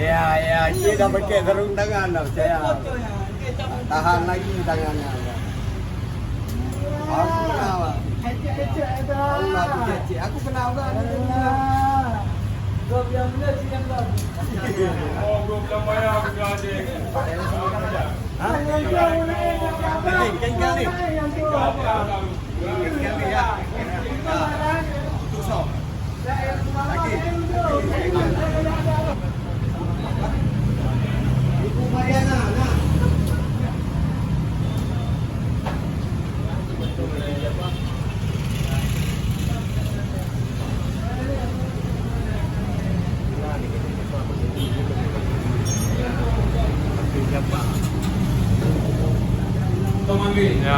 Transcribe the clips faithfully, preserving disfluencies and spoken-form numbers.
Ya, ya, dia dah pakai sarung tangan dah, percaya. Tahan lagi tangannya. Aku kenal. Allah, aku cek-cek. Aku kenal kan. Oh, belum bayar, belum ada. Ha? Tinggal ni. Tinggal ni, ya. Tinggal ni, ya. Tutup shop. Lagi. Ibu Mariana, nah. Ya.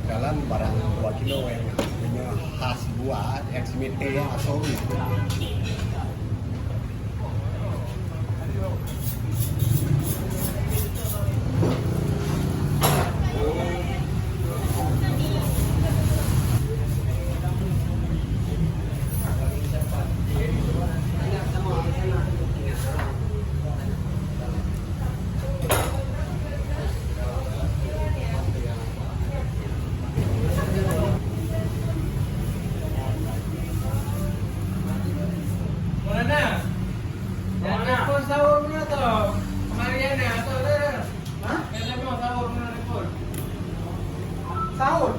Dalam barang dua kilo yang punya khas dua, yang semete yang asal. Mana? Jangan telepon sahur mana tu? Mariana tu dah. Hah? Jangan telepon sahur mana telepon. Sahur?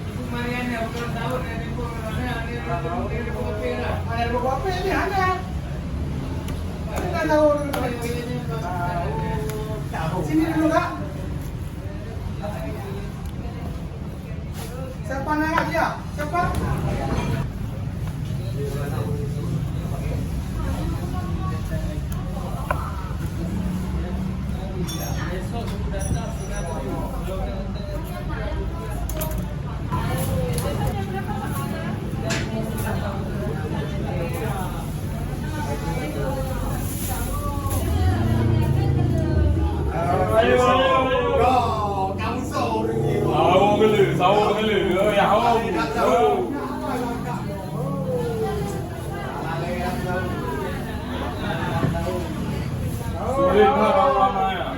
Ibu Mariana bukan sahur, dia telepon mana? Dia telepon, dia telepon apa lah? Ada telepon apa ni? Ada. Kita sahur dulu. Sini dulu, Kak. Siapa nama dia? Siapa? Sahur dulu, sahur dulu. Eh, ya, sahur. Sulit lah kalau lama ya.